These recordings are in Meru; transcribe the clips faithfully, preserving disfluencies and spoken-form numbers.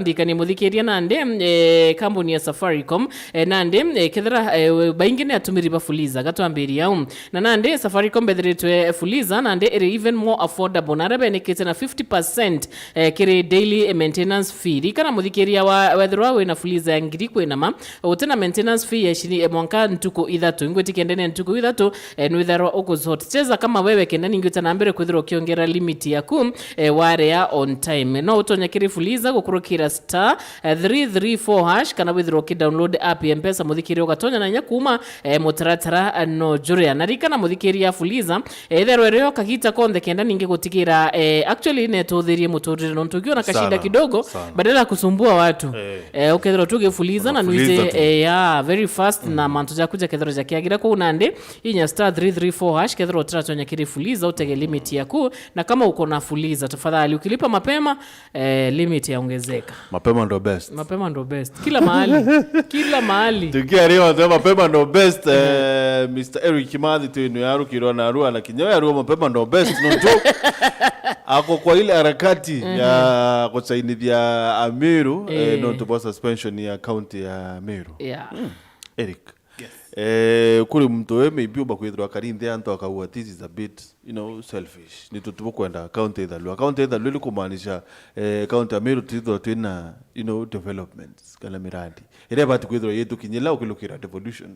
Ndikanie muthikiria nandi, eh, kambuni ya Safaricom, eh, nandi, eh, kethira, eh, baingi ni atumiri ba Fuliza, gatwambiria au. Na nandi Safaricom bethiritwe Fuliza, nandi iri even more affordable. Na aria benikite na fifty percent, eh, kiri daily maintenance fee. Rikana muthikiria wa, wethirwa wina Fuliza ya ngiri kwinama, utina maintenance fee ya shiri-, eh, mwanka ntuku ithatu. Ingwitikia ndene ya ntuku ithatu, eh, nwitharwa ukusort. Cheza kama wewe kenda ningi uta na mbere kwithirwa ukiongera limit yaku, eh, warea on time. No utonya kiri Fuliza gukurukira star, eh, three three four hash, kana withirwa ukidownload app ya Mpesa muthikiria ugatonya na inya kuma, eh, mutaratara, eh, no juria. Na rikana muthikiria Fuliza, eh, itherwa rio kagita konthe kenda ningi gutigira, eh, actually netuthirie muturire nontu ukiona kashinda Sana, kidogo, sana. Badala ya kusumbua watu, Eh. eh, ukethirwa tu ugifuliza na Unafuliza nwite, tu. eh, yeah, very fast na mantu jaku jakethirwa jakiagira kuu nandi, inya star three three four hash, kethirwa utiratonya kiri Fuliza, utege limit yaku, na kama uko na Fuliza, tafadhali, ukilipa mapema, eh, limit yaongezeka. Mapema ndo best. Mapema ndo best. Kila mahali. Kila mahali. Tukia rio ndio mapema ndo best. Eh, Mister Eric Kimathi tu inu yarukirwa na arua na kinya yarua mapema ndo best. No tu. Ako kwa ile harakati ya kusainithia Amiru, eh, Eh. no tu kwa suspension ya county ya Amiru. Yeah. Eric. Yes. Eh, kuri muntu we maybe uba kwithirwa akari nthi antu akauga, "This is a bit, you know, selfish." Ni tutu bukwenda county ithalua. County ithalua ni kumaanisha, eh, county ya Meru twithirwa twina, you know, developments kana mirandi. Iria ibati kwithirwa yitukinyila ukilukira devolution.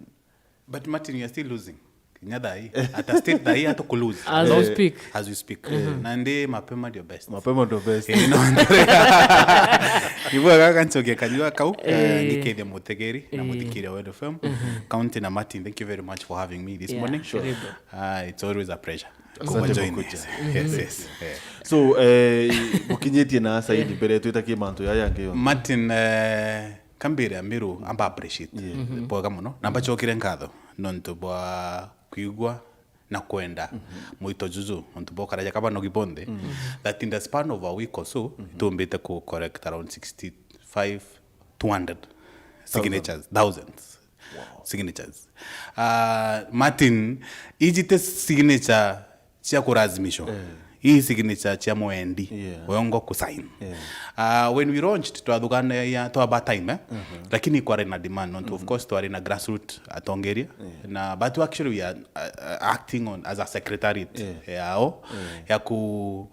But Martin, you are still losing. Kinya thaa hii. At a state thaa hii hata ku lose. As we Eh, speak. As we speak. Na ndi mapema ndio best. Mapema ndo best. Eh, no. Nibwega nchoke kanyua kau, eh, Eh. ngikethia mutegeri na Eh. muthikiria wa Wedo F M. County na Martin, thank you very much for having me this Yeah, morning. Sure. Karibu. Ah, it's always a pleasure. Asante Kuwa kwa join kuja. Yes, yes, yeah. So, eh, mukinyitie na saini mbere twita ki mantu yaya yangi yonthe. Martin, eh, kambire Amiru, amba appreciate. Yeah. Bwega muno. Na mbachokire nkatho nontu bwa kwigua na kwenda mwito juju, nontu bokaraja kaba nogi bonthe, that in the span of a week or so, tumbite ku collect around sixty-five, two hundred signatures, thousands. Signatures. Ah, Martin, iji ti signature cia kurazimishwa. Eh. Ii signature cia mwendi. Yeah. Wengwa kusign. Yeah. Ah, when we launched, twathuganagia, twaba time, eh? Lakini kwari na demand, nontu of course twari na grassroot atongeria. Yeah. Na, but actually we are, uh, uh, acting on as a secretariat Yeah. yao, ya ku,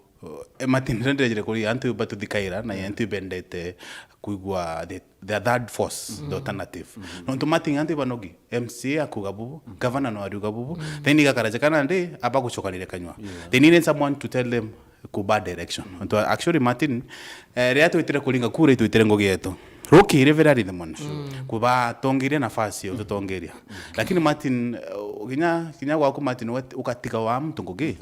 eh, Martin, ndendejire kuri antu batuthikaira, na antu bendete kwigua the, the third force, the alternative. Nontu Martin antu banogi, M C A akuga bubu, governor no ariuga bubu, then igakara jekana ndi, aba gucokanire kanyua. They needed someone to tell them ku bad direction. Nontu actually Martin, eh, riria twitire kuringa kura, itwitire ngugi yetu. Rukiri very early in the morning. Kubatongeria nafasi ya ututongeria. Lakini Martin, eh, kinya, kinya gwaku Martin, ugat-, ugatiga wa muntu ngugi.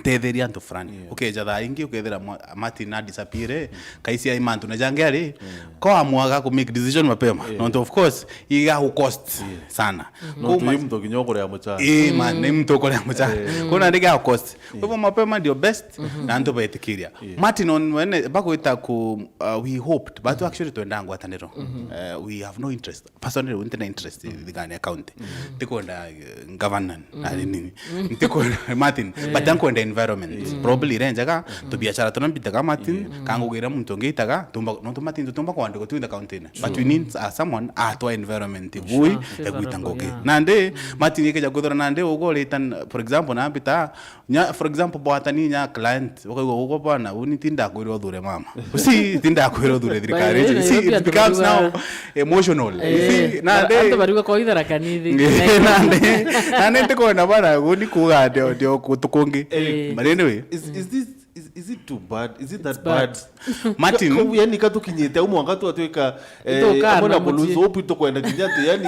Tetheria antu fulani. Yeah. Ukeja thaa ingi, ukethira mwa-, Martin na disappear, kaisi ai mantu na jangi ari, ko amwaga ku make decision mapema. Yeah. Nontu of course, iga gu cost sana. Nontu Kuma- i muntu kinya ukuria muchara. Eh, man, ni muntu ukuria muchara. Kuna ndiga cost. Kwa hivyo mapema ndio best, na antu betikiria. Martin on wene, bagwita ku, uh, we hoped, but actually twenda ngwataniro. Uh, we have no interest. Personally, ntina interest thigani ya county. Ntikwenda, uh, governor na nini. Ntikwenda Martin, but nkwenda environment. Probably ire njega, tubiashara tuna mbitaga Martin, kangugira muntu ungi itaga, tumba, no tu Martin tutumba kwandikwa tu in the county ine. But we need, uh, someone atwa environment bui, ya gwita ngugi. Nandi, Martin ikeja kwithira nandi ugo ritan, for example, na mbita, nya, for example, bwatani nya client, ukaigua ugo bwana, uni tinda kwira uthure mama. Usi tinda kwira uthure thirikari. By the way, see, Nairobi it antu becomes bariuga now emotional. Eh, see, na nandi antu bariuga kwa ithara kanithi. Nandi, nandi ndikwona bwana, uni kuga ndio, ndio kutu kungi. Eh. But anyway. Is, is this, is, is it too bad? Is it that bad? Martin. Ka-, yani katukinyite au mwanga tu atwika, eh, Itukaa amwe na na mucii. Kuluzu, upu tukwenda kinya tu, yani.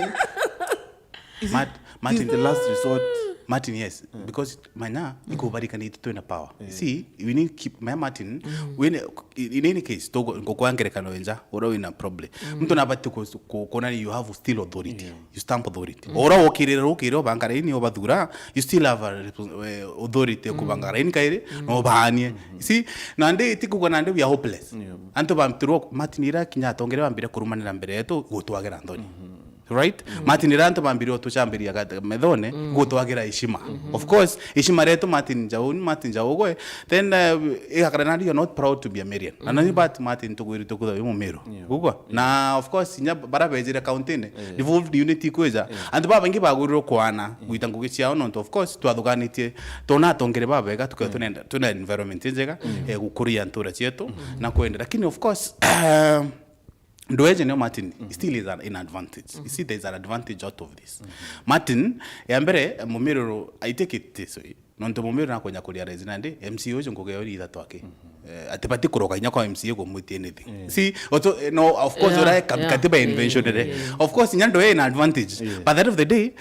Is it, Mat-, this Martin. The last resort? Martin, yes. Because manya, ikubarikana itu twina power. See, we need keep, manya Martin, we need, in any case, to go, ngukwa ngerekano enja, ura wina problem. Mtu nabati ku, ku, kuonania you have still authority. You stamp authority. Ura ukirira, ukirira, ubanga raini, ubathura, you still have a respons-, eh, authority ya kubanga raini kairi, na ubaanie. See, nandi, ti kuga nandi we are hopeless. Antu bantirwo, Martin ira kinya atongeria bambire kurumanira mbere yetu, gutwagira nthoni. Right? Martin, riria antu bambire utucambiria ga-, methone, gutwagira heshima. Of course, heshima rietu Martin Njau, Martin Njau gwe, then, uh, igakara na, you are not proud to be a Marian. Na nani but Martin tugwiri tukutha wi Mumiru. Gugwa? Na of course, inya bara bejire county-ini, devolved unit ikwija. Antu babaingi bagwirirwe kwana, gwita ngugi ciao, nontu of course, twathuganitie, twona atongere babega, tukethwa twina, twina environment njega, eh, gukuria ntura cietu, na kwende. Lakini of course, Ndweje nio Martin, still is an, an advantage. You see, there is an advantage out of this. Martin, ya mbere, Mumiru, I take it this way. Nontu Mumiru nakwenya kurealize nandi, M C A ucio ngugi yao ni ithatu aki. Eh, atibati kuroka inya kwa M C A kumwitia anything. See, oto, eh, no, of course, ura ka-, katiba invention ere. Of course, inya ndwe ina advantage. But at the end of the day,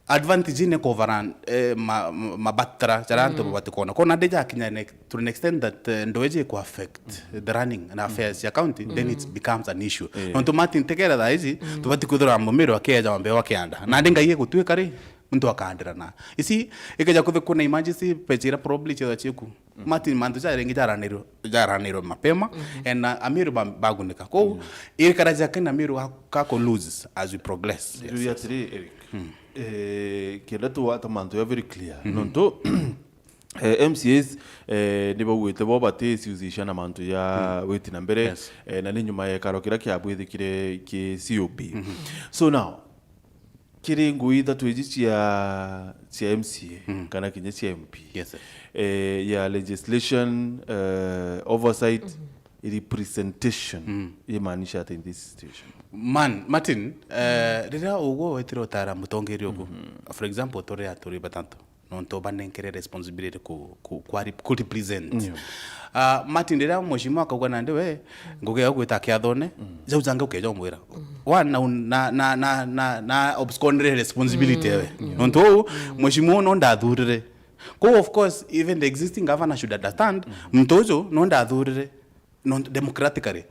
advantage ni cover, eh, ma-, ma-, mabatara jaria antu babati kwona. Kona ndi jakinya ne-, to an extent that, eh, ndweje ku affect the running na affairs ya county, then it becomes an issue. Nontu Martin tegera thaa ici, tubati kwithira Mumiru akeja wambe wa kianda. Na ndi ngai igutwika ri, muntu akaandirana. Isi, ikeja kuthe kuna emergency, pechira probably chethwa chieku. Martin mantu jaringi jaranirwe, jaranirwe mapema, and, uh, Amiru ba-, bagunika. Kou, irikara jake na Amiru ga-, gako lose as we progress. Njuri atiri, Eric. Eh, kenda tuwata mantu ya very clear. Nontu, eh, M C As, eh, ni bauite bo bati ciucisha na mantu ya witi na mbere, eh, na ni nyuma ya ikaro kiria kiabwithikire ki C O B. So now, kiri ngui ithatu iji cia, cia M C A, kana kinya cia M P, eh, ya legislation, eh, oversight, representation, imaanisha ati in this situation? Man, Martin, eh, riria ugwo wetire utara mutongeria ugu, for example, turi aturi batatu, nontu banenkere responsibility ku, ku, kwa rep-, ku represent. Ah, Martin, riria mheshimiwa akauga nandi we, ngugi ya gwita kiathone, jau jange ukeja umwira. One, na, na, na abscondere responsibility ewe. Nontu uu, mheshimiwa uu no ndathurire. Kou, of course, even the existing governor should understand, muntu uju no ndathurire. Non-democratically.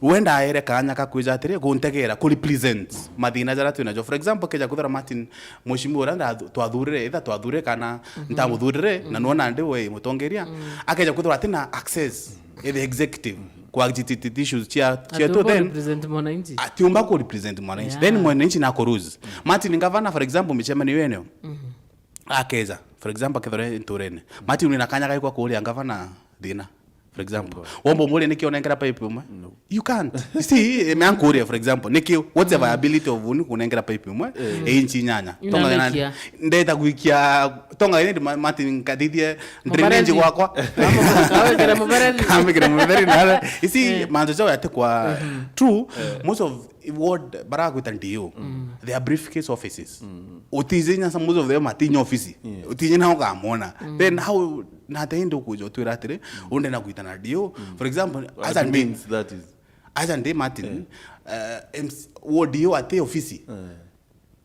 We ndaere kanya ka kwija atiri, guntegera, ku represent mathina jaria twinajo. For example, keja kwithira Martin, mheshimiwa uria nda-, twathurire, either twathurire kana ntamuthurire, na nuona ndi we mutongeria, akeja kwithirwa atina access, eh, the executive, kwa agitated issues cia, cia tu, then represent mwananchi. Atiumba ku represent mwananchi. Yeah. Then mwananchi nako lose. Martin, gavana, for example, micemanio yeneo, akeja, for example, akethirwa e nturene. Martin, wina kanya gaikwa kuria gavana thina. For example, womba umuria niki unengera pipe imwe? No. You can't. You see, me ankuria, for example, niki, what's the viability of uni kunengera pipe imwe e inchi inyanya? Tonga na, ndeta gwikia, tonga ni ma-, Martin, nkathithie drainage gwakwa. Amukira mubereri. Amukira mubereri na, you see, mantu jau yati kwa true, most of what baragwita D O, they are briefcase offices. Utiji nya, some of them matinya ofisi. Utiji na ukamwona. Then how, na ate indi ukuja utwira atiri, unde na gwita na D O. For example, aja ndi, means that is, aja ndi Martin, eh, M C, wo D O ati ofisi.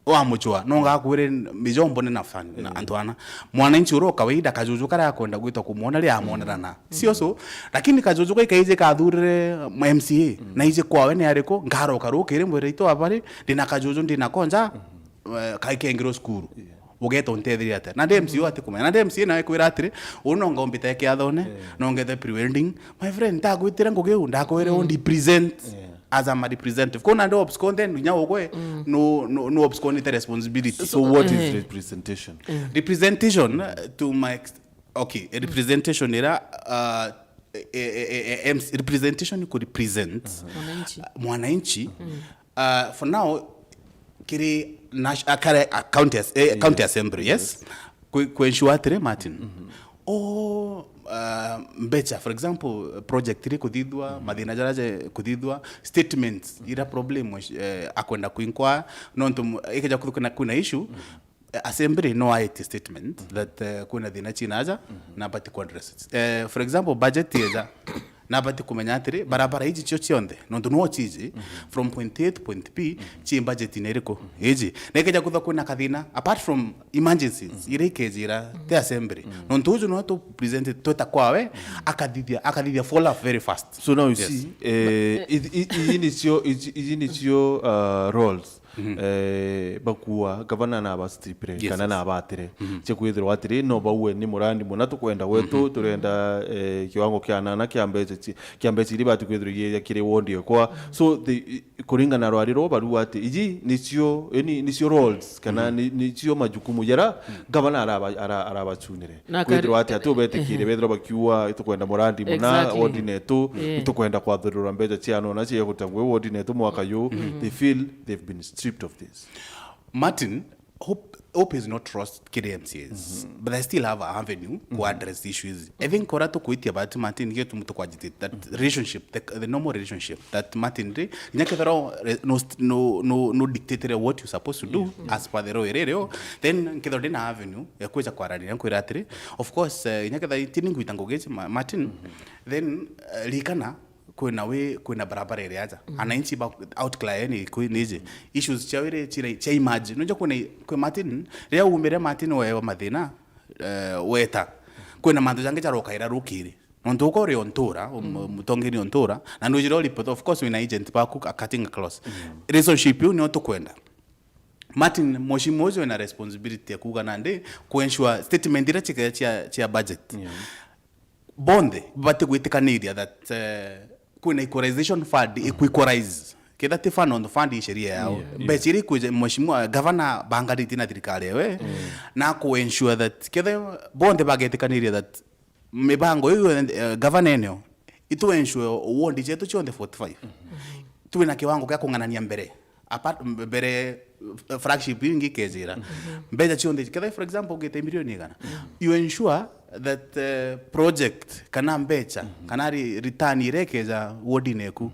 Wamuchwa, no ngakwire mijombo ni na fan, na antu ana. Mwananchi uro kawaida kajuju karia akwenda gwita kumwona ri amwonera na. Sio so, lakini kajuju kai kaije kathurire ma M C A, na ije kwawe ni ariku, ngaroka rukiri mwira itu abari, ndina kajuju, ndina konja, eh, kai kengirwo cukuru. Ugeta untetheria atia? Na ndi M C A atikumenya. Na ndi M C A nawe kwira atiri, uu no ngombite kiathone, no ngethe pre-welding. My friend, ndagwitire ngugi uu, ndakwire u represent as a representative. Kona ndi obscond then, inya ugwe, no, no, no obscond the responsibility. So what is representation? Representation, uh, to my ex-, okay, representation ira, uh, eh, eh, eh, eh, M C, representation ku represent mwananchi. Mwananchi. Uh, for now, kiri nash-, uh, kare, uh, county as-, eh, county assembly, yes? Ku, ku ensure atiri, Martin. Oh, uh, mbecha, for example, project iri kuthithwa, mathina jaria je kuthithwa, statements, ira problem, eh, akwenda kuinquire, nontu mu-, ikeja kuthukana kwina issue, eh, assembly no aite statement that, eh, kwina thina chinaja, na abati ku address it. Eh, for example, budget yeja, na abati kumenya atiri, barabara iji cio cionthe, nontu no chiji, from point A to point B, chi budget-ini iriku? Iji. Na ikeja kuthwa kwina kathina, apart from emergencies, ira ikejira, the assembly. Nontu uju no tu present, tweta kwawe, akathithia, akathithia follow up very fast. So now you see, eh, iji, iji nicio, iji, iji nicio, uh, roles eh, bakua gavana na abastripire, yes, kana na abatire. Cia kwithirwa atiri, no baue ni murandi muna tukwenda gwetu, turenda, eh, kiwango kia nana kia mbeca ci-, kia mbeca iria bati kwithirwa igiija kiri ward ekwa. So, the, kuringana na rwari rwo barua ati, iji nicio, yani, nicio roles, kana ni, nicio majukumu jara gavana araba-, ara-, arabacunire. Na kari- Kwithirwa ati, ati ubetikire, bethirwa bakiua, "Itukwenda murandi muna, exactly, ward netu, itukwenda kwathurirwa mbeca cia nona cia guta ngui ward netu mwaka yu." They feel they've been stripped of this. Martin, hope, hope is not lost kiri M C As, but they still have an avenue ku address issues. I think ora tukwitia bati, Martin, nikio tumu tukwagitate that relationship, the, the normal relationship that, Martin, ri, inya kethira no, no, no, no dictate what you're supposed to do as per the law iri rio, then nkethira ndina avenue ya kwija kwaraniria, nkwira atiri, of course, eh, inya kethira ti ni ngwita ngugi ici, Ma-, Martin, then, eh, ririkana kwina wi-, kwina barabara iri aja. Ananchi ba outcry ni kwi-, niji. Issues ciao iri cira-, cia emerge. Nunja kwina i-, kwi Martin, riria umire Martin wewa mathina, eh, weta. Kwina mantu jangi jarokaira rukiri. Nontu uko uri o ntura, um, mutongeri o ntura, na nujire o report, of course, wina agent baku a cutting clause. Relationship iu nio tukwenda. Martin, mheshimiwa ucio wina responsibility ya kuuga nandi, ku ensure statement iria cike cia, cia budget. Bonthe bati gwitikaniria that, eh, kwina equalization fund iku equalize. Ketha ti fund, nontu fund i sheria yao. Mbeca iria ikwija, mheshimiwa, gavana bangaritie na thirikari ewe, na ku ensure that ketha bonthe bagetikaniria that mibango iu, eh, gavana eneo, itu ensure ward cietu cionthe forty-five twina kiwango gia kung'anania mbere. Apart, mbere, eh, flagship iu ingi ikejira. Mbeca cionthe, ketha, for example, ugite milioni igana, you ensure that, eh, project kana mbeca, kana re-, return iria ikeja ward-ini eku,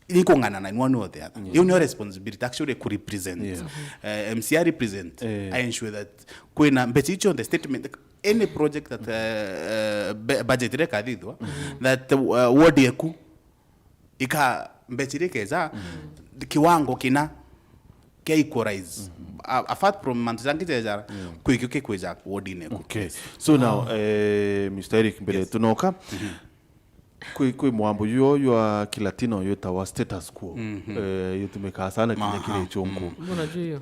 ikung'anana in one way or the other. Iu nio responsibility, actually, ku represent. Eh, M C A represent, I ensure that kwina mbeca iu cionthe, statement, any project that, eh, eh, bu-, budget iria ikathithua, that, eh, ward eku ika mbeca iria ikeja, kiwango kina kia equalize. A-, apart from mantu jangi jeja, kwikio kikwija ward-ini eku. Okay. So now, eh, Mister Eric, mbere tunoka, kwi, kwi mwambo juo jwa Kilatino jwitawa status quo. Eh, jutumikaa sana kinya kiri ichunku. Mbona juu hiyo?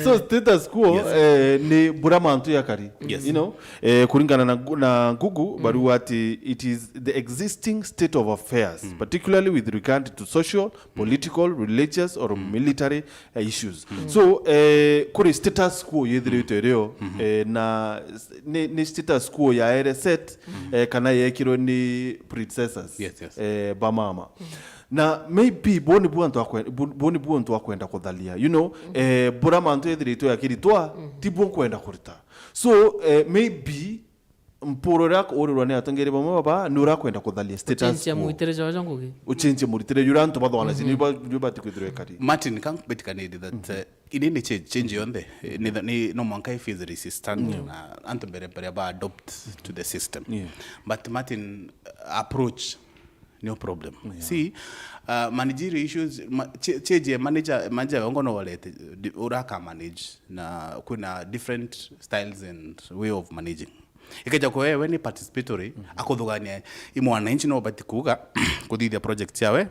So, status quo, eh, ni bura mantu jakari. You know, eh, kuringana na Gu-, na Google, barua ati, "It is the existing state of affairs, particularly with regard to social, political, religious or military, eh, issues." So, eh, kuri status quo yithiritwe irio, eh, na s-, ni, ni status quo yaere set, eh, kana yekirwe ni predecessors, eh, ba mama. Na maybe bo nibuo antu akwe-, bu-, bo nibuo antu akwenda kutharia. You know, eh, bura mantu ethiritwe akiritwa, tibuo nkwenda kurita. So, eh, maybe mpuro iria urirwa ni atongeria bamwe baba, ni urakwenda kutharia status quo. Uchenjia muritire jwa ngugi. Uchenjia muritire jura antu bathwana, ni ba-, ni bati kwithirwa ikari. Martin, ka mbitikaniri that, eh, ini ni change, change yonthe, eh, ni, ni no mwanka i face resistance na antu mbere, mbere ba adopt to the system. But Martin, approach no problem. See, uh, managerial issues, ma-, che-, change ya manager, manager wongo no walete, di-, uraka manage, na kuna different styles and way of managing. Ikeja kwa wewe ni participatory, akuthugania i mwananchi no bati kuga, kuthithia project yawe,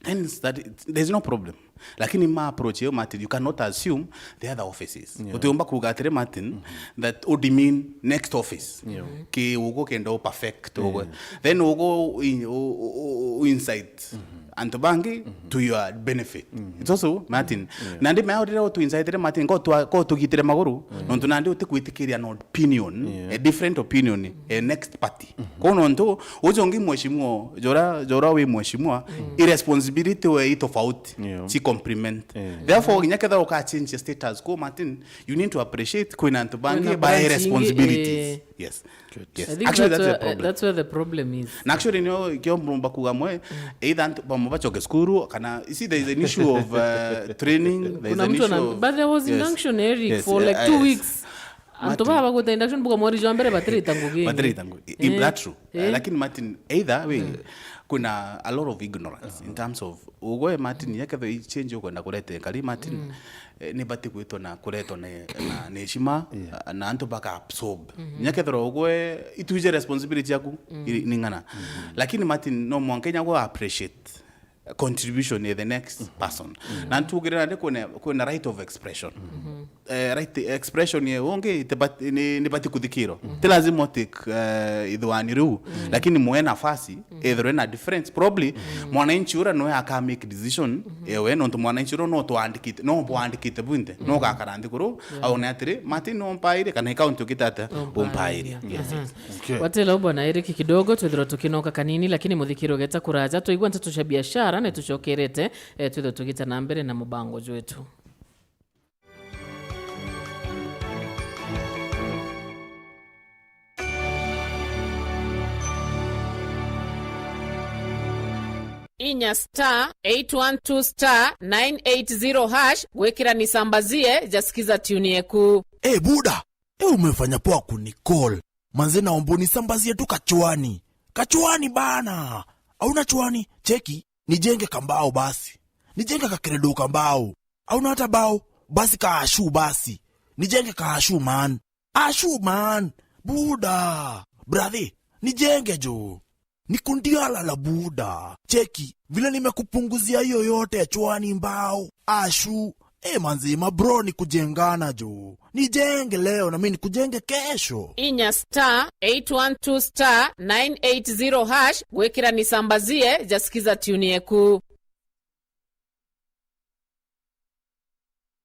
hence that, there's no problem. Lakini ma approach yo, Martin, you cannot assume the other offices. Utiumba kuga atiri, Martin, that u demean next office. Ki ugo kenda u perfect ugo. Then ugo in-, u-, u-, u-, u-, incite antu bangi to your benefit. It's also, Martin. Nandi mea urire u tu incite, Martin, ko twa-, ko tugitire maguru, nontu nandi utikwitikiria an opinion, a different opinion, a next party. Kono ntu ucio ungi mheshimiwa, jora, jora wi mheshimiwa, i responsibility we i tofauti, ci complement. Therefore, nginya ketha uka change status quo, Martin, you need to appreciate kwina antu bangi ba responsibilities. Yes. Yes. I think actually, that's where, that's where the problem is. Na actually, nio kio mrumba kuga mwe, either antu bamwe bachoke cukuru, kana, you see, there is an issue of, uh, training, there is an issue of, but there was injunction, Eric, for like two weeks. Antu baba bagwita induction buka mweri jwa mbere batirita ngugi ingi. Batirita ngugi. That's true. Eh, lakini Martin, either way, kuna a lot of ignorance in terms of, ugwe Martin, yakethwa i change ukwenda kureta kari Martin, eh, ni bati gwitwa na kuretwa na, na, na heshima, na antu baka absorb. Nyakethwa ugwe ituje responsibility yaku, i-, ni ng'ana. Lakini Martin, no mwanka inya gwa appreciate contribution ya the next person. Na ntugire nandi kwina, kwina right of expression. Eh, right exprestion ye ungi itibati-, ni, ni bati kuthikirwa. Ti lazima utake, eh, ithuani riu, lakini mwe nafasi, ethirwe na difference. Probably, mwananchi ura noe aka make decision, ewe, nontu mwananchi ura no twandikite, no bwandikite bwinthe, no ugakara nthiguru, aone atiri, Martin no mpaire, kana county ukite atia, umpairia. Yes. Aha. Okay. Gwatela u bwana Eric kidogo, twithirwa tukinoka kanini, lakini muthikiri ugeta kuraja, twaigua nteto cia biashara, ni tucokerete, eh, twithirwa tugita na mbere na mubango jwetu. Inya star eight one two star nine eight zero hash gwikira nisambazie jasikiza tune yeku. Eh, buda, eh, umefanya poa kunicall. Manze, naomba unisambazie tu kachwani. Kachwani bana. Hauna chwani? Cheki, nijenge kambao basi. Nijenge kakeredo kambao. Hauna hata bao? Basi kaashu basi. Nijenge kaashu man. Ashu man. Buda. Brother, nijenge jo. Nikundiala la buda. Cheki, vile nimekupunguzia hiyo yote ya chwani mbao. Ashu. Eh, manzi, ma bro, ni kujengana jo. Nijenge leo na mimi nikujenge kesho. Inya star eight one two star nine eight zero hash gwikira nisambazie jasikiza tune yeku.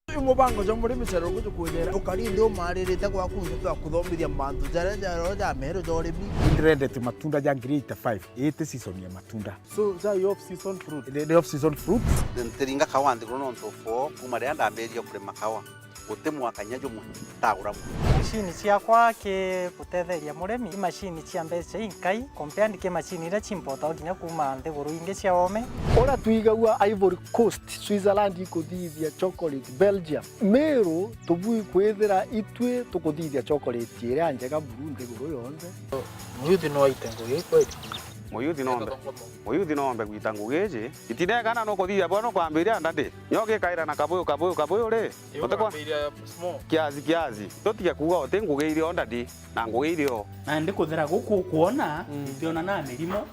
Uyu mubango jwa murimi cereruku jukwithira ukari nthi umaririte gwaku nthi twa kuthomithia mantu jaria ja roho ja meru ja urimi. Ndirendete matunda ja ngiri eighty-five, ii ti season ya matunda. So, ja i off season fruit? Ni, ni off season fruit. Ntiringa kawa nthiguru nontu for kuma riria ndambiririe kurima kawa, guti mwaka kinya jumwe ntagura. Macini ciakwa ki gutetheria murimi, i macini cia mbeca inkai, compared ki macini iria cimpotagwa kinya kuma nthiguru ingi cia oome. Uria twigagua Ivory Coast, Switzerland ikuthithia chocolate, Belgium, Meru tubui kwithira itwi tukuthithia chocolate iria njega buru nthiguru yonthe. Muyuthi no aite ngugi kweli? Muyuthi no ombe, muyuthi no ombe gwita ngugi iji. Itinegana nukuthithia bwa nukwambiria ndadi. Nyo gikaira na kabuyu, kabuyu, kabuyu ri? Utikwa? Kiasi, kiasi. Tutige kuuga uti ngugi iri o ndadi, na ngugi iri o. Na ndi kuthera guku ukwona, mm, itionana na mirimo,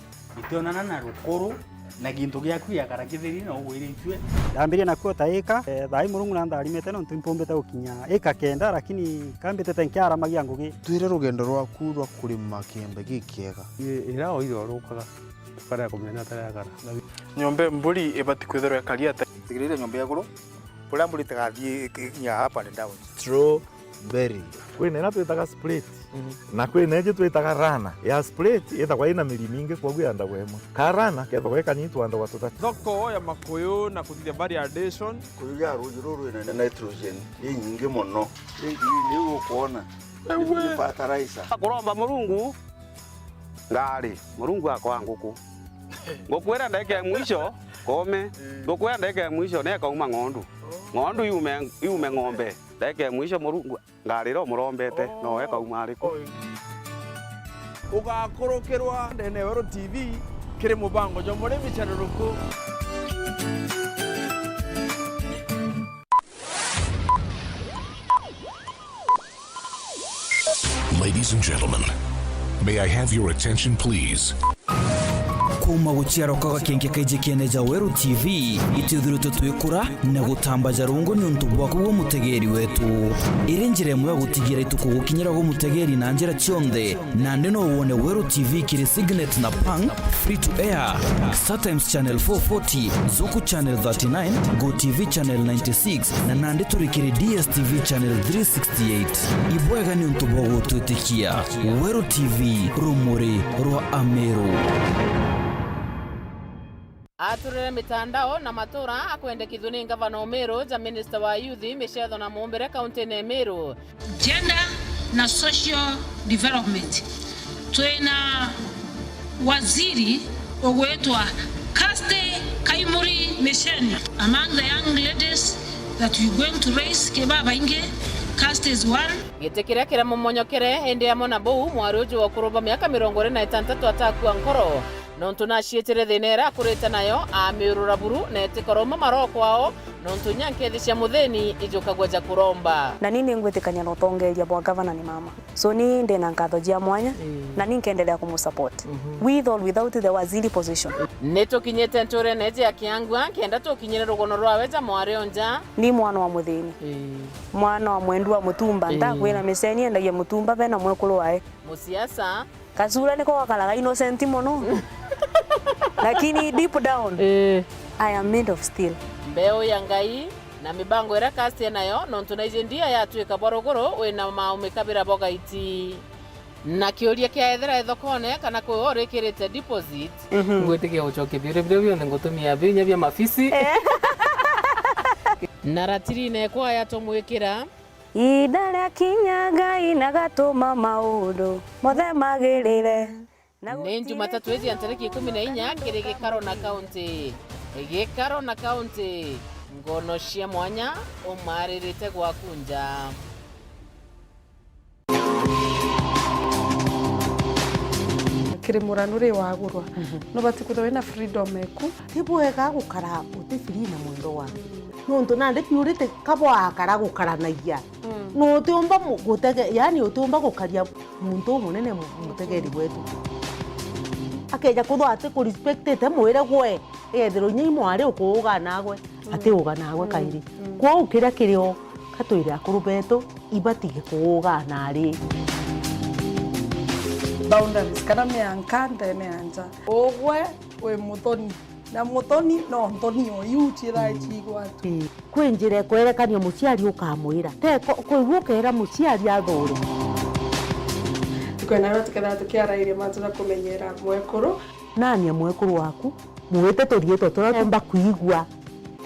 itionana na rukuru, na gintu giaku giakara kitheri na ugwiritue. Ndambirie nakuo ta ika, eh, thaa ii Murungu na ntharimite nontu impumbite gukinya ika kenda, lakini kambitite nkiaramagia ngugi. Twire rugendo rwaku rwa kurima kiembe gikiega. I-, ira oire orukaga, tukarega kumenya taria akara. Nyomba mburi ibati kwithirwa ikari ata? Tigirire nyomba iguru. Kuria mburi itigathii iki-, ikinya up and down. Strawberry. Kwina ina twitaga split. Mhm. Na kwina iji twitaga rana. Ya split ithagwa ina miri mingi, kwoguo yandagwa imwe. Ka rana kethagwa ikanyitwa andagwa tutatu. Thoko ya makuyu na kuthithia variation. Kuyu ya ruuji ruru rwina nitrogen inyingi mono. Ringi ni ukwona. Ewe. Ni fertilizer. Kuromba Murungu ngari, Murungu akoa nguku. Nguku iria ndagika ya mwisho, kome. Nguku iria ndagika ya mwisho, nekauma ng'ondu. Ng'ondu yume, yume ng'ombe. Ndagika ya mwisho, Murungu, ngari iria umurombete, no ekauma ariku? Ugakurukirwa ndene ya Weru T V, kiri mubango jwa murimi cereruku. Ladies and gentlemen, may I have your attention, please? Kuuma guciarwa kwa gakenke kaiji kiene ja Weru T V, itwithiritwe twikura na gutambaja rungu niuntu bwaku gwe mutegeeri wetu. Iri njira imwe ya gutigira itukugukinyira gwe mutegeeri na njira cionthe. Nandi no wone Weru T V kiri Signet na Pang, free to air, Star Times Channel four forty, Zuku Channel thirty-nine, Go T V Channel ninety-six, na nandi turi kiri D S T V Channel three sixty-eight. Ibwega niuntu bwa gutwitikia. Weru T V, rumuri rwa Ameru. Aturire mitandao na matura akwendekithua ni ngavana Umiru ja minista wa youth, micetho na mumbire kauntine ya Meru. Gender na social development. Twina waziri ugwitwa Kirsty Kaimuri Micheni. Among the young ladies that we going to raise, ki babaingi, Kirsty is one. Giti kiria kiramomonyokere, indi amwe na buu, mwari uju wa ukuru bwa miaka mirongo iri na itantatu atakua nkoro. Nontu naciitire thina iria akurite nayo, amiurura buru na itikoromba maro kwao, nontu inya nkethi cia muthini ijukagua ja kuromba. Na ni ningwitikania na utongeeria bwa gavana ni mama. So ni ndina nkatho jia mwanya, na ni nkendelea kumusupport. With or without the waziri position. Ni tukinyite nturene iji ya Kiangua, kenda tukinyire rugono rwawe ja mwari o nja. Ni mwana wa muthini. Mwana wa mwendu wa mutumba. Ndakwira miseni endagia mutumba bena mwekuru wae. Musiasa. Kacura niko gakaraga innocent mono. Lakini deep down, I am made of steel. Mbeu ya Ngai na mibango iria Kastie nayo, nontu naiji ndia yatuika bwa ruguru, wina maumikabira bwa gaiti. Na kiuria kia ethira ithokone kana kwi urikirite deposit. Ngwitikia gucokia biuria biria bionthe ngutumia biu inya bia mabisi. Na ratirine kwaya tumwikira. Ihinda riakinya Ngai na gatuma maundu mothe magirire. Ni Jumatatu iji ya ntariki ikumi na inya kiri Gikaro na County. Gikaro na County, ngono cia mwanya umaririte gwaku nja. Kiri muranu ri wagurwa, nubati kwithirwa wina freedom eku. Ti bwega gukara uti free na mwendwa waku. Nontu nandi purity kabwakara gukaranagia. Na utiumba mu-, gutege-, yani utiumba gukaria muntu umunene mu-, mutegeri wetu. Akeja kuthwa ati kurespectite mwire gwe, egethirwa inya i mwari ukuuga nagwe, ati uga nagwe kairi. Kwou kiria kiri o, katwire akuru betu, ibatige kuuga nari. Boundaries, kana mianka ndene ya nja. Ugwe wi muthoni. Na muthoni no nthoni o iu ciithae ciigwatu. Ii. Kwi njira ikwerekania muciari ukamwira. Te ko-, kwigua ukeera muciari athure. Tukwenda no tukethira tukiarairia mantu ja kumenyera mwekuru. Nania mwekuru waku, mwite turiitwa turia tumba kwigua,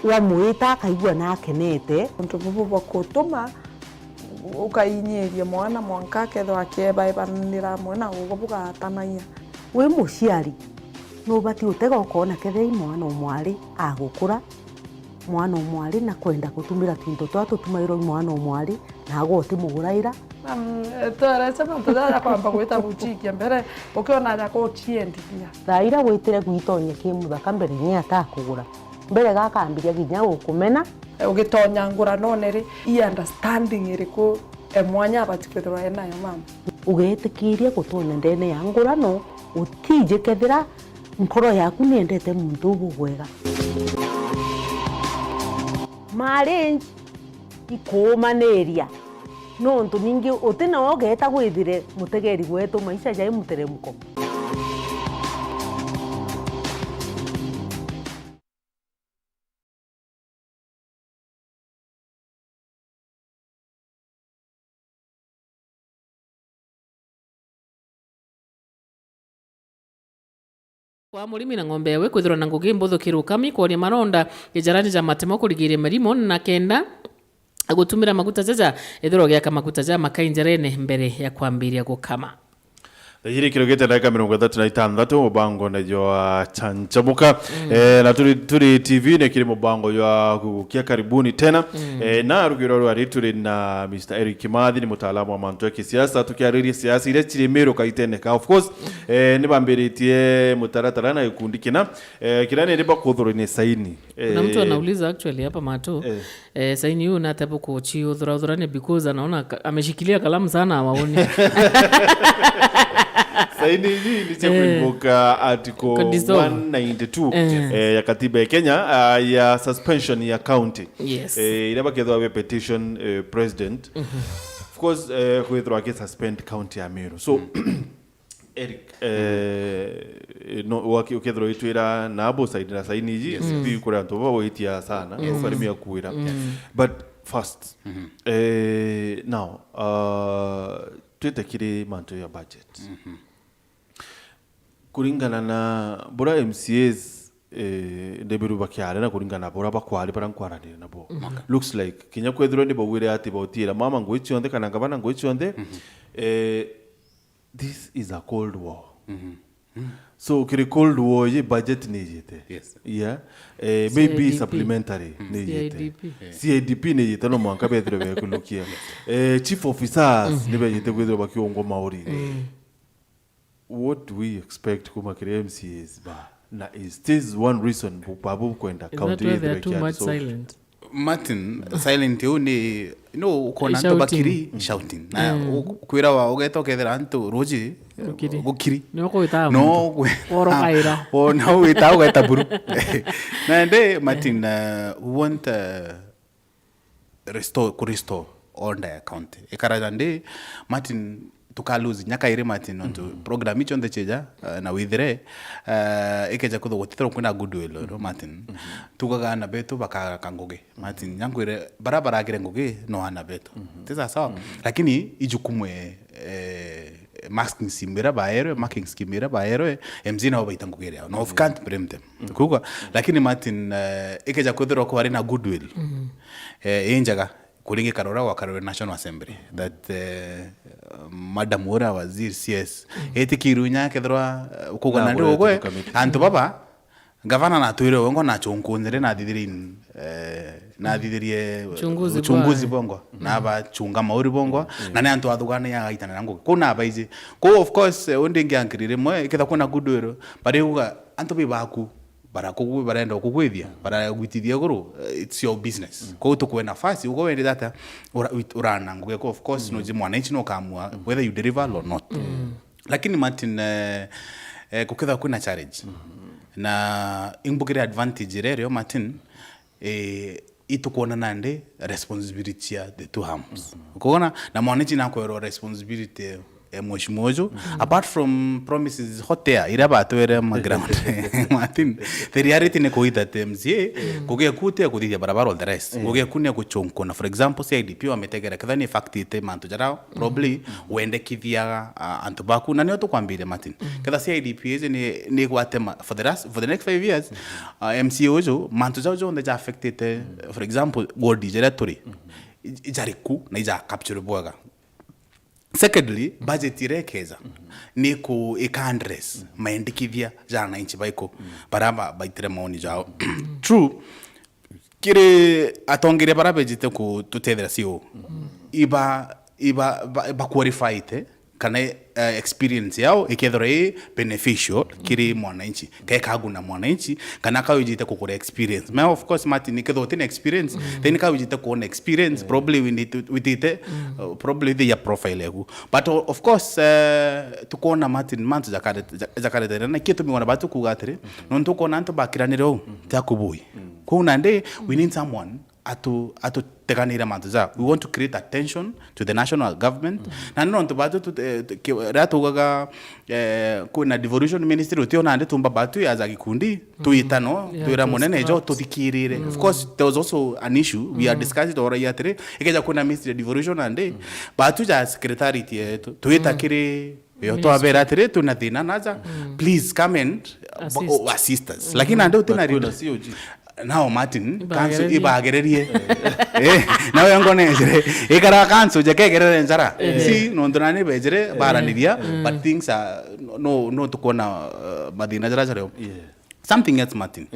wamwita akaigua na akenete. Untu bubu bwa kutuma ukainyiria mwana mwanka akethirwa akiebaebanira amwe na ugwe bugatanagia. Wi muciari, nubati utega ukoona kethira i mwana o mwari agukura, mwana o mwari na kwenda gutumira twinto twa tutumairwa i mwana o mwari, nagwe utimuguraira. Um, twarece mantu jaja kwamba gwita guchikia mbere, ukiona aja kuchiendithia. Thaa iria witire gwitonye ki muthaka mbere inya atakugura, mbere gakambiria kinya gukumena. Ugitonya nguranone ri, i understanding iriku e mwanya abati kwithirwa e nayo mama? Ugetikiria gutonya ndene ya ngurano, utiji kethira nkoro yaku niendete muntu uu bubwega. Marriage ikuumaniria, nontu ningi uti nawe ugeeta gwithire mutegeri wetu, maisha jai muteremko. Kwa murimi na ng'ombe yawe kwithirwa na ngugi mbuthu kiri ukami, kworia maronda, ijarani ja matemo kurigiria mirimo, na kenda gutumira maguta jaja, ethirwa ugiaka maguta ja makai njarene mbere ya kwambiria gukama. Thaa ijiri kirugite ndagika mirongo ithatu na itantatu, mubango ni jwa Chanchamuka. Eh, na turi, turi T V ni kiri mubango jwa gugukia karibuni tena. Eh, na rugiro rwari turi na Mister Eric Kimathi, ni mutaalamu wa mantu ya kisiasa, tukiariria siasa iria ciri Meru kaitene ka. Of course, eh, ni bambiritie mutaratara na gikundi kina, eh, kira ni bakuthurwa ni saini. Kuna mtu anauliza actually hapa Mato. Eh, saini huyu nate bukuchiuthurauthurania because anaona ka-, ameshikilia kalamu sana, hawaoni. Saini hii ni cha kuinvoke article one ninety-two, eh, ya katiba ya Kenya, ah, ya suspension ya county. Yes. Eh, iria bakethwa be petition, eh, president. Of course, eh, kwithirwa aki suspend county ya Meru. So, Eric, eh, no, waki-, ukethirwa witwira na abo side na saini iji, yes, sijui kuri antu baba witia sana, ukarimia kuira. But first, eh, now, uh, twite kiri mantu ya budget. Kuringana na bura M C As, eh, ndebiru bakiare na kuringana na bura bakwari bara nkwaranire nabo. Looks like, kinya kwethirwa ni bauire ati bautira mama ngui cionthe kana ngavana ngui cionthe, eh, this is a cold war. So, kiri cold war, ye budget ni ijite. Yes. Yeah. Eh, maybe C I D P. Supplementary ni ijite. C I D P. C I D P ni ijite, no mwanka bethire bekunukia. Eh, chief officers ni bejite kwithirwa bakiungwa mauri. What do we expect kuma kiri M C As ba? Na is this one reason bu-, babu kwenda Is county that why they are ithirwe too much kiaso? Silent? Martin, silent iu ni, no, ukona antu bakiri shouting. Na u-, kwira wa ugeta ukethira antu ruji, gukiri. Gukiri. No kwita no muntu. Kwe-, worokaira. O na wita ugeta buru. Na ndi, Martin, uh, we want, uh, restore, ku restore order ya county. Ikaraja ndi, Martin, tuka lose nyaka iri, Martin, ontu program icio nthe cieja, uh, na withire, uh, ikeja kwithirwa gutithirwa kwina goodwill, no, Martin. Tugaga ana betu bakaka ngugi. Martin, nyankwire, bara baragire ngugi no ana betu. Ti sawa sawa? Lakini ijukumu e, eh, masking scheme ira baerwe, marking scheme ira baerwe, M C A nabo baita ngugi yao. No, we can't blame them. Kuga, lakini Martin, eh, ikeja kwithirwa kwari na goodwill, eh, injega, kuringikana uria gwakarwe National Assembly, that, eh, madam ura waziri C S, itikiru nya kethirwa, eh, kuga na ndi ugwe, antu baba, Gavana natwire wengwa na chunkunire na thithirin, eh, na thithirie uchunguzi bongwa. Na bachunga mauri bongwa. Na ni antu athugana ya gaitana na ngugi. Kuna baiji. Ko, of course, eh, undi ngi ankiri rimwe, iketha kuna goodwill, bari uga antu bi baku, bara kugu-, barenda kukwithia, bara gwitithia iguru, eh, it's your business. Ko tukwe nafasi, ugo wende data, ura-, wit-, urana ngugi. Ko, of course, no ji mwananchi no kamua, whether you deliver or not. Lakini Martin, eh, eh, gukethirwa kwina challenge. Na imbugire advantage iria irio, Martin, eh, itukwona nandi responsibility ya the two arms. Ukona, na mwananchi nakwerwa responsibility, eh, mheshimiwa uju. Apart from promises hot air, iria batwere ma ground. Martin, the reality ni kuitha te M C A, kugia kute kuthithia barabara all the rest. Kugia kune kuchunkuna. For example, C I D P wametegera, ketha ni fact ite mantu jara probably wendekithiaga, uh, antu baku. Na nio tukwambiria, Martin. Ketha C I D P iji ni, ni gwatema for the last, for the next five years, uh, M C A uju, mantu jau jonthe ja affectite, for example, ward jeria turi, i-, ijari ku na ija capture bwega. Secondly, budget iria ikeja ni ku ika address maendikithia ja wananchi baiku bara ba-, baitire maoni jao. True, kiri atongeria bara bejite kututethera C O, iba, iba, ba, ba qualified, kana, eh, experience yao ikethirwa i beneficial kiri mwananchi, ka ikaguna mwananchi, kana kawijite kugura experience. Ma, of course, Martin, ikethirwa utina experience, then kawijite kuona experience, probably witite, witite, uh, probably withe ya profile yaku. But o-, of course, eh, tukwona, Martin, mantu jakare-, ja-, jakaretera, na kio tumiona batu kuga atiri, nontu ukwona antu bakiranire uu, ti akubui. Kwou nandi, we need someone atu-, atuteganire mantu ja. We want to create attention to the national government. Na ni nontu batu tu-, eh, tu-, ki-, riria tugaga, eh, kwina devolution ministry, utio nandi tumba batu ya ja gikundi, tuitano, twira munene jo, tuthikirire. Of course, there was also an issue. We are discussing ora ya atiri, ikeja kwina ministry ya devolution nandi, batu ja secretariat yetu, twita kiri yo, twabera atiri, twina thina naja, please come and, uh, assist us. Lakini nandi utina leader. Nao Martin, council ibagererie. Eh, nawe ngo nejire. Ikara council je kegerere njara. Si, nontu nani bejire, baraniria, but things are, no, no tukwona, uh, mathina jara jario. Something else, Martin.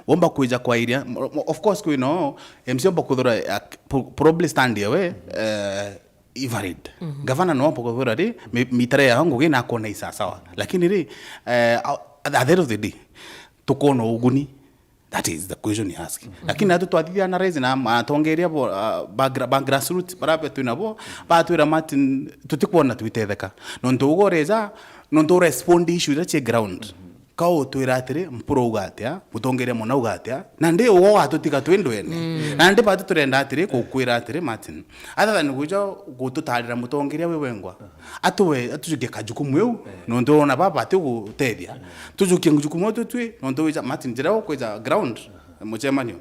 Womba kwija kwa iria, mo-, mo-, of course, kwino, M C omba kuthura, uh, pro-, probably stand yawe, uh, ivalid. Gavana no omba kuthura ri, mi-, mitare ya ngugi na akona isasawa. Lakini ri, uh, at the end of the day, tukona uguni. That is the question you ask. Lakini natu twathithia analyze na atongeria bo, uh, ba gra-, ba grassroots, bara be twina bo, batwira, Martin, tutikwona twitetheka. Nontu ugo reja, nontu respond issue that ground. Ka utwira atiri, Mpuru uga atia, mutongeria muna uga atia, na ndi ugo watutiga twi ndwene. Na ndi batu turenda atiri, kukwira atiri, Martin. Other than kuja gututarira mutongeria we wengwa. Atuwe, atujukie kajukumu eu, nontu ona baba ati gutethia. Tujukie jukumu eu tutwi, nontu wija, Martin, njira ukwija ground, mucemanio.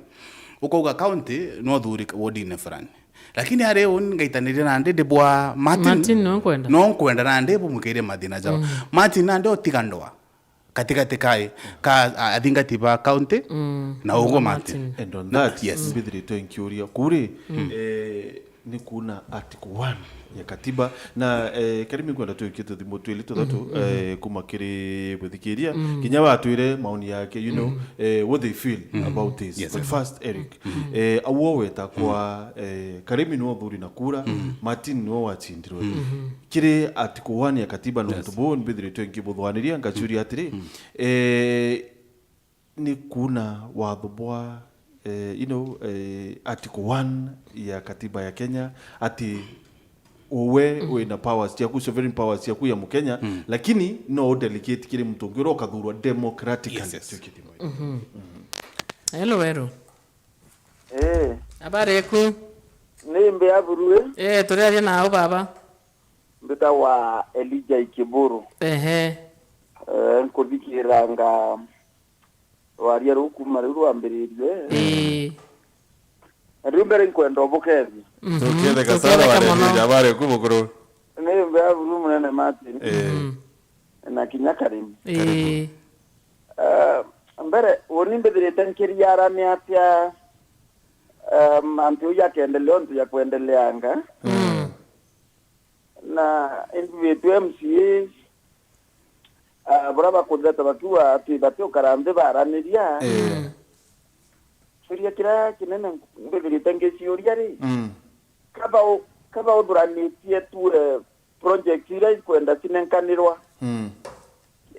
Ukauga county, no thuri ward-ine fulani. Lakini ari uni ngaitaniria nandi ndi bwa Martin. Martin no nkwenda. No nkwenda nandi bumwikire mathina jao. Martin nandi utiga ndoa. Katikati kai, ka, a-, athingati ba county, na ugo Martin. And on that, yes. Mbithiritwe nkiuria. Kuri, eh, Ni kuuna article one ya katiba. Na, eh, Karimi, nkwenda twikie tuthimo twili tuthatu, eh, kuma kiri muthikiria. Kinya watwire maoni yake, you know, eh, what they feel about this. Yes, but yes. First, Eric, eh, au weta kwa, eh, Karimi niwe uthuri na kura, Martin niwe wacindirwe. Kiri article one ya katiba, nontu buu mbithiritwe nkibuthwaniria, ngacuria atiri, eh, ni kuuna watho bwa, eh, you know, eh, article one ya katiba ya Kenya, ati uwe wina powers ciaku, sovereign powers ciaku ya Mukenya, lakini no udelegate kiri muntu ungi uria ukathurwa democratically. Yes, yes. Twi kithimo. Hello, Weru. Eh, habari eku? Ni mbe aburu, eh? Eh, turiaria nau baba. Mbitagwa Elijah Ikiburu. Ehe. Eh, nkuthikiranga rwaria ruu kuuma riu rwambiririe. Ii. Na riu mbere nkwenda ubukethia. Mhm. Tuketheka sana. Tuketheka mono. Wandethia habari eku bukuru. Ni mbe aburu munene Martin. Eh. Mhm. Na kinya Karimi. Ii. Eh, mbere, uni mbithirite nkiriara ni atia, eh, mantu jau jakendelea untu jakwendeleanga. Mm. Na indi bitwe M C As, ah, buria bakutheta bakiuga ati batiukara nthi baraniria. Eh. Mm. Kiuria kiria kinene mbithirite ngiciuria ri, mm, kaba u-, kaba uthuranitie tu, eh, project iria ikwenda cinenkanirwa, mm,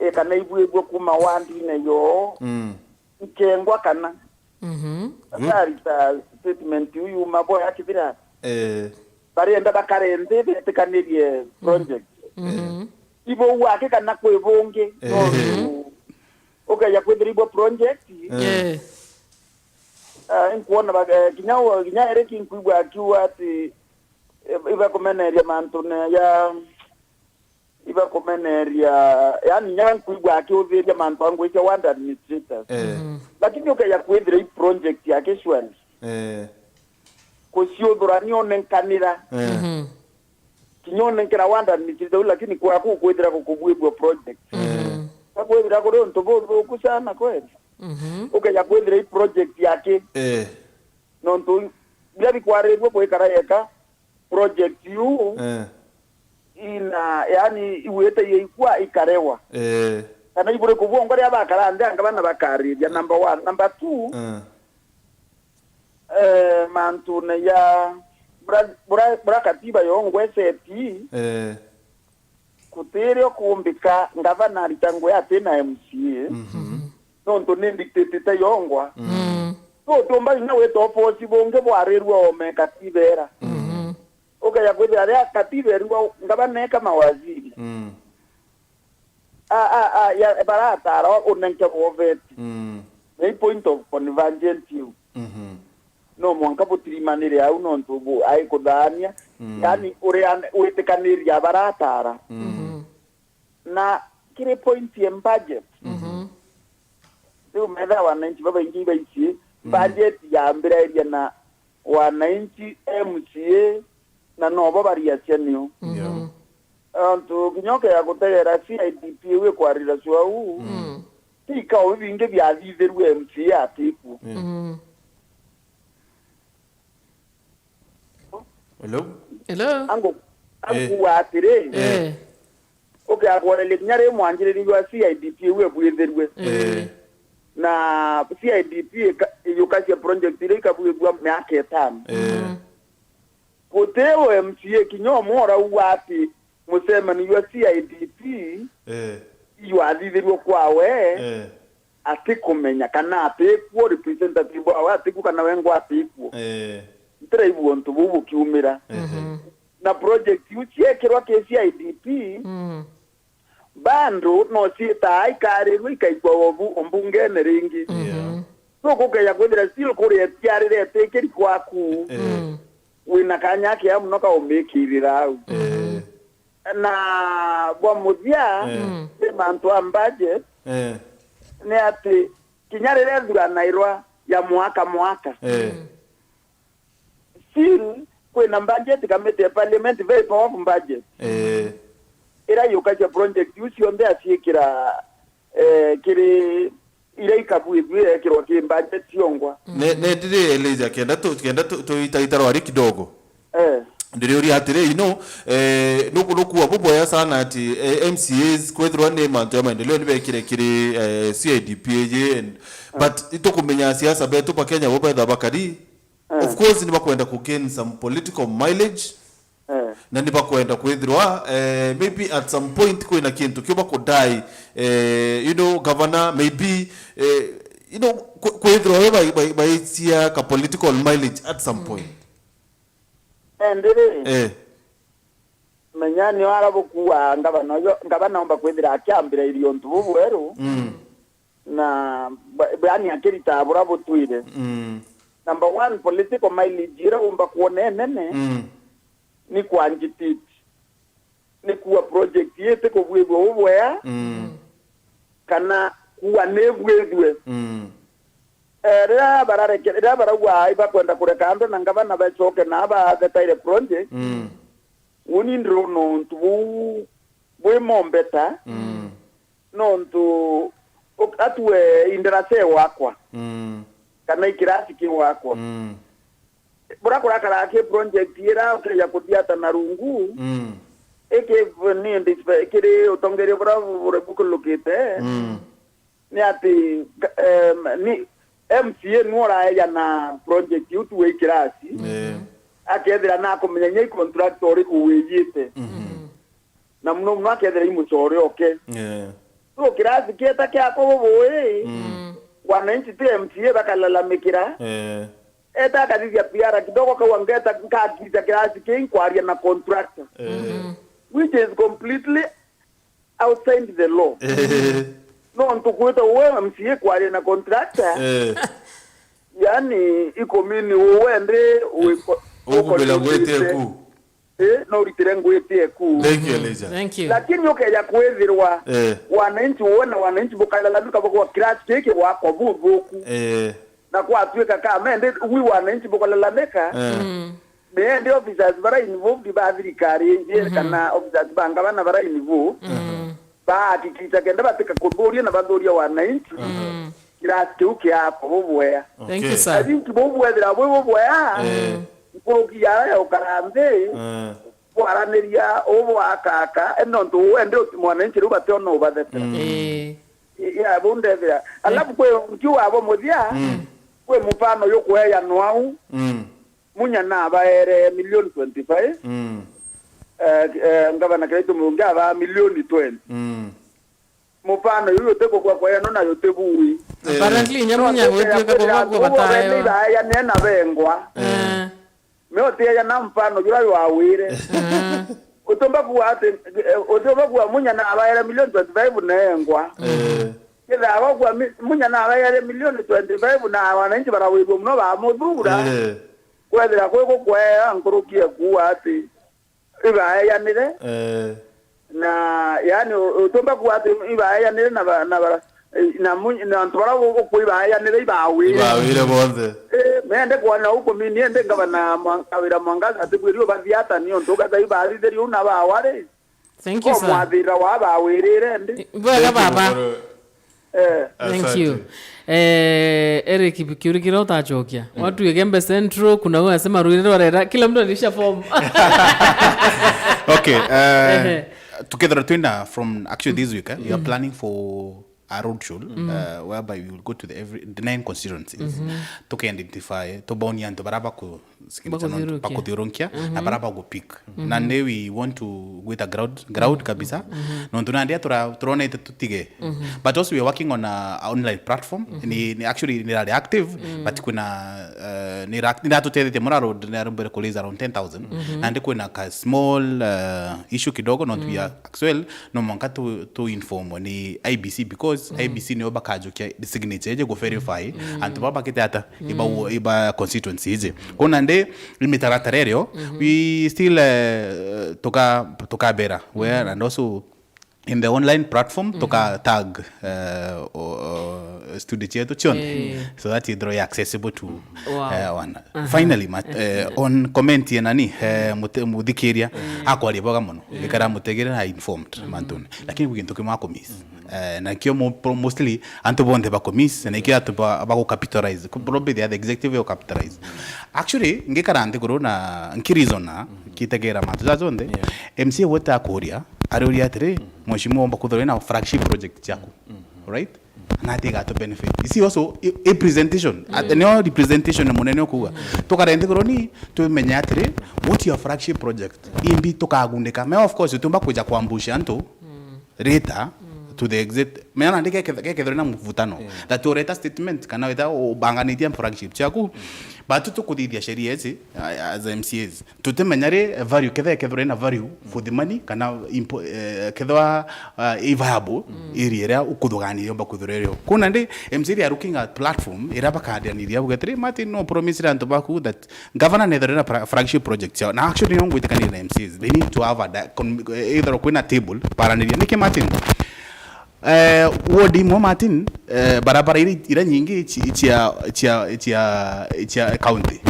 eh, kana ibuirue kuuma wandine yoo, mm, nkengwa kana, mhm, akarita statement iu yuma boya kithira, eh, barienda bakare nthi betikanirie, mm, project. Mhm. Ibo gwake kana kwi bungi, eh, nontu ukeja kwithira ibo project, eh, eh, ah, inkwona ba-, eh, kinya u-, kinya Eric nkwigua akiuga ati, eh, ibakumeneria mantune ja, ibakumeneria, yani, nya nkwigua akiuthiria mantu a ngui cia ward administrators. Eh. Mhm. Lakini ukeja kwithira i project ya casual, eh, kuciuthurania unenkanira. Eh. Mhm. Kinya unenkera ward administrator u, lakini kwaku ukwithira gukubuirua project. Eh. Mhm. Akwithira kuri untu buthuku sana kweli. Mhm. Ukeja kwithira i project yake. Eh. Nontu biria bikwarirue gwikara yeka, project iu, eh, ina, yani, igwite yeikwa ikarewa. Eh. Kana iburi kubwongwa riria bakara nthi anga bana bakariria, number one. Number two, eh, eh, mantune ja bura, bura, bura katiba yongwa eseti, eh, gutirio kumbika ngavana arita ngugi atina M C A, mhm, nontu ni dictator yongwa. Mm. So, utiumba kinya wita ubosi bungi bwarirue ome katiba era. Mhm. Ukeja kwithira riria katiba erua ngavana eka mawaziri. Mm. A, a, a, ya, baratara unenke boveti. Mm. Na i point of convergence iu. Mhm. No mwanka butirimanire au nontu bu-, aikuthaania. Mm. Yani, uria witikaniria baratara. Mm. Mhm. Na kiri point ya budget. Mhm. Riu metha wananchi babaingi ibaici, mm, budget yambirairia na wananchi, M C A, na nobo bariacia nio. Mhm. Yeah. Antu kinya ukeya gutegera C I D P iu ikwarira cua uu, mm, ti ikao bibingi biathithirue M C A atikuo. Yeah. Mm. Hello? Hello? Angu-, eh, anguga atiri, eh, ukakwareria kinya ri mwanjiriria jwa C I D P iu ebwithirue. Eh. Na C I D P ika-, iyukacia project iria ikabwithua miaka itano. Eh. Mhm. Guti o M C A kinya umwe urauga ati mucemanio jwa C I D P, eh, ijwathithirue kwawe, eh, atikumenya kana atikuo, representative wawe atikuo, kana wengwa atikuo. Eh. Ntiraigua untu buu bukiumira. Eh. Mhm. Na project iu ciekirwa ki C I D P, mm, bado no ciitaa ikarirua ikaikwa obu-, ombungene ringi. Mhm. Yeah. So, gukeja kwithira still kuria etiarire etikiri kwaku. Eh. Mm. Wina kanya akea muno ka umikirira au. Eh. Na bwa muthia, eh, mm, ni mantu a budget, eh, ni ati kinya riria ithuranairwa ya mwaka mwaka, eh, mm, still kwina budget committee ya parliament, very powerful budget, eh, iria yukagia project iu cionthe aciikira, eh, kiri iria ikabuithua irekirwa ki budget ciongwa. Ne, ne ndiri Elijah, kenda tu, kenda tu, tuitaita rwari kidogo. Eh. Ndiriuria atiri, you know, eh, nuku nukuwa bubwea sana ati eh, M C As kwithirwa ni mantu ya maendeleo ni bekire kiri eh, C I D P A J and, but itukumenya siasa betu ba Kenya bo betha bakari. Of course ni bakwenda ku gain some political mileage. Eh. Na ni bakwenda kwithirwa eh, maybe at some point kwina kintu kio bakudai eh, you know, governor maybe eh, you know, kwi- kwithirwa we bai- bai- baitia ka political mileage at some point. Endiri, Eh. Menya nio ara bukua ngavana uyo, ngavana omba kwithira akiambirairia untu bubweru. Mm. Na ba- yani akirita bura butwire. Mm. Number one, political mileage ira umba kuona enene Mm. ni kwa agitate. Ni kuwa project iti kubwithua ubwea Mm. kana kuwa ni bwithue. Mm. Eh, riria barareke, riria barauga ibakwenda kureka andu na ngavana bacoke na bathetaire project, Mm. uni ndirona untu buu bwi mombeta, Mm. nontu uk- atue inderase wakwa Mm. kana ikirasi ki wakwa. Mm. Bura kurakara ki project ira ukeja kuthiata na rungu, Mm. iki ni ndispe- kiri utongeria bura bure bukulukite. Mm. Ni ati em, ni M C A nu uraeja na project iu tu wi kirasi, Eh. akethira nakumenya inya i contractor uriku wijite, Mhm. na muno muno akethira i mucore oke. Eh. So kirasi kieta kiakwa bubui, Mm. wananchi ti M C A bakalalamikira. Eh. Eta akathithia P R kidogo, kauga ngeta nkakicha kirasi kii nkwaria na contractor, Eh. which is completely outside the law. Eh. Nontu kwita uwe M C A kwaria na contractor, Eh. yani ikumini uwe ndi wiko- Ukubila ukoritite. Gwete ku. Eh, no uritire ngwiti eku. Thank you, Elijah. Thank you. Lakini ukeja kwithirwa Eh. wananchi uwe na wananchi bukalalamika bakwa kirasi kiki wakwa buthuku, Eh. na kwatuika ka mende wi wananchi bukalalamika, Eh. Mm. mende officers bara involved ba thirikari ingi kana officers ba ngavana bara involved Mm. bahakikisha kenda batika kuthuria na bathuria wananchi Mm. kirasi kiu kiakwa bubwea. Thank you, Okay. sir. Athi nki bubwethira bwi bubwea, Eh. nkuruki yara ya ukara nthi, Eh. kwaraniria ubu akaka, ende untu uu ende uti mwananchi riu bationa ubathetera. Mm. Eh. Ya, bu ndethira. Alafu kwi nkiuga abo muthia, Mm. kwi mufano yukuejanwa au, Mm. Munya nabaere milioni twenty-five, Mm. eh, eh, ngavana Kiraitu Murungi abaa milioni twenty. Mm. Mufano yu yutikugwa kwejanwa na yutibui. Apparently, inya Munya gwituika bubwa kwa bataewa. Ibaejanire na bengwa. Eh. Me utiejana mfano jura jwawire. Eh. Utumba kuwa ati, eh, utumba kuwa Munya nabaere milioni twenty-five neengwa. Eh. Kethira agokua mi- Munya nabaere milioni twenty-five na wananchi barawirua muno bamuthura. Eh. Kwethira kwi gukwea nkuruki e kuuga ati ibaejanire. Eh. Na yani u- utumba kuuga ati ibaejanire na ba- na bara- na mu- na antu bara ukui baejanire ibawire. Ibawire bonthe. Eh, mende kuona ukumini ende ngavana Mwan- Kawira Mwangaza atibwiri ubathiata ni untu ugathai bathithirie u na bawari. Thank you, Ko sir. Mwathira wa bawirire ndi. Bwega baba. Eh. Thank Asante. You. Eh, Eric, kiuri kiria utachokia. Watu Igembe Central, kuna huyo anasema Ruiru rwarera, kila mtu anaisha form. Okay, uh, Ehe. Tukethirwa twina from actually this week, eh, we are planning for a road show, uh, whereby we will go to the every the nine constituencies. Tuke identify, tubonia antu bara baku signature nontu Bakuthiurukia. bakuthiurukia na bara bagu pick. Na ndi we want to gwita ground ground kabisa. Nontu nandi atura turonete tutige. But also we are working on a, a online platform. Ni, ni actually ni rari active, but kuna uh, ni ra- ni ratutethetie mura road ni arumbere ku raise around ten thousand. Nandi kwina ka small uh, issue kidogo nontu we are as well no mwanka tu, tu inform ni I B C because I B C nio bakajukia the signature ije ku verify antu baba bakite ata iba iba constituency ije. Kona ndi imitaratara irio we still uh, tuka tukabera where and also in the online platform tuka tag uh, o- o- studio cietu cionthe Eh. So that ithirwe accessible to Wow. uh, one. Finally ma, uh, on comment ye nani uh, mute- muthikiria akwaria boga muno ikara mutegere na informed mantune lakini gwi gintu kimwe akumiss Eh, na kio mo-, pro-, mostly antu bonthe bakumiss, na ikio antu ba-, bagucapitalize. Ku-, probably they are the executive will capitalize. Actually, ngikara nthiguru na nkireasona, nkitegera mantu ja jonthe, M C A wote akuria, ariuria atiri, "Mheshimiwa, womba kwithirwa na flagship project ciaku." Right? Na ati igatu benefit. Isi also i, i presentation. At, nio representation munene ukuga. Tukare nthiguru ni tumenye atiri, what your flagship project? Imbi tukagundika. Me of course, utumba kuja kuambusha antu later to the exit. Menya nandi geke-, gekethirwe na mvutano. That ureta statement kana weta ubanganitie flagship ciaku. But tukuthithia sheria ici, uh, as M C As. Tutimenya ri value, ketha ikethirwa ina value for the money, kana impo-, eh, kethwa, uh, i viable area iria ukuthuganiria yomba kwithirwa irio. Kuna ndi M C A they are looking at platform iria bakarianiria, buga atiri, "Martin, no promise antu baku that governor nethirwe na pra-, flagship project ciao." Na actually, no ngwitikania na M C As. They need to have a di-, con-, eh, either kwina table, baraniria. Niki, Martin? Eh, ward imwe, Martin, eh, barabara ira, ira nyingi ci-, cia, cia, cia, cia county.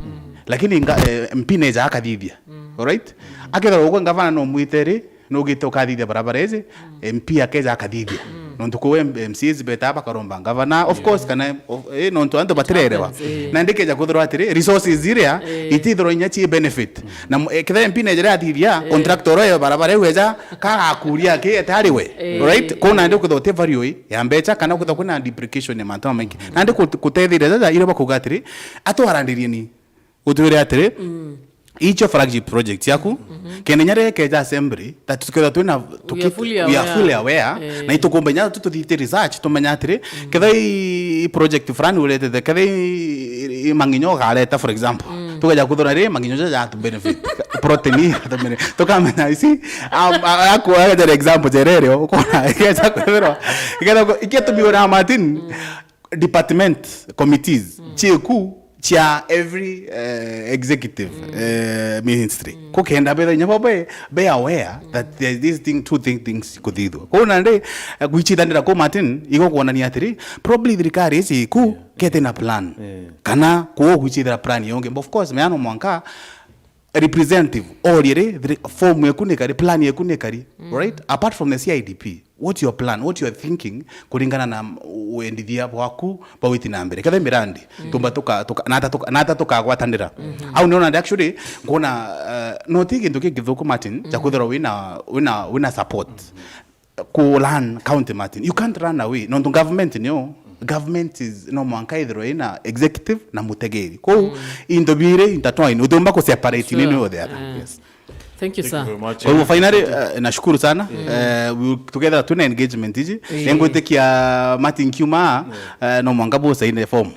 Lakini nga-, eh, M P neja akathithia. Alright? Akethirwa ugwe ngavana no mwite ri, nugite ukathithia barabara iji, M P akeja akathithia. Nontu kuu M-, M C As beta bakaromba ngavana, of course, kana, of, eh, nontu antu batirerewa. Happens, eh. Na ndikeja kwithirwa atiri, resources iria, itithirwa inya ci benefit. Na m-, eh, ketha M P neja athithia, contractor uyo barabara iu eja, kagakuria ki etari we. Right? Kuu nandi kwithirwa uti value i ya mbecha, kana kwithirwa kwina duplication ya mantu mamaingi. Nandi kut-, kutetheria jaja iria bakuga atiri, atwaranirieni. Utwire atiri, icio flagship project yaku, kenda inya rikeja assembly, that tukethirwa twina, tuki-, we are fully aware. We are fully aware, na itukumba inya tu tuthithie research, tumenya atiri, ketha i, i project fulani uretete, ketha i, i, i manginyo ugareta, for example. Tukeja kuthura ri, manginyo jaja atu benefit. Protein atu benefit. Tukamenya isi, am-, a-, aku, aja example jerere, ukona, ikeja kwithirwa, ikethirwa, iketumiwa na Martin, department committees, ciku, cia every, eh, executive, eh, ministry. Kukenda betha inya bo be, be aware that there is this thing, two thing, things kuthithwa. Kuu nandi, eh, gwichithanira ku, Martin, igo kuonania atiri, probably thirikari ici iku kete na plan. Kana kuu gwichithira plan yongi. But of course, meano mwanka representative, orie ri, thiri-, form yeku ni kari, plan yeku ni kari, right? Apart from the C I D P, what's your plan? What's your thinking kuringana na wendithia bwaku bwa witi na mbere? Ketha mirandi, tumba tuka-, tuka-, nata tuka-, nata tukagwatanira. Au niona ndi actually, ngona, uh, no ti gintu kingithuku, Martin, cha kwithirwa wina, wina, wina support. Ku run county, Martin. You can't run away. Nontu government niyo, government is no mwanka ithirwe ina executive na mutegeri. Kou into biiri intertwine. Utiumba ku separate nini or the other. Yes. Thank you, sir. Thank you very much. Kwa hivyo, finally, eh, nashukuru sana. Eh, we, tukethira twina engagement iji, ningwitikia Martin Kiuma, eh, no mwanka busaine form.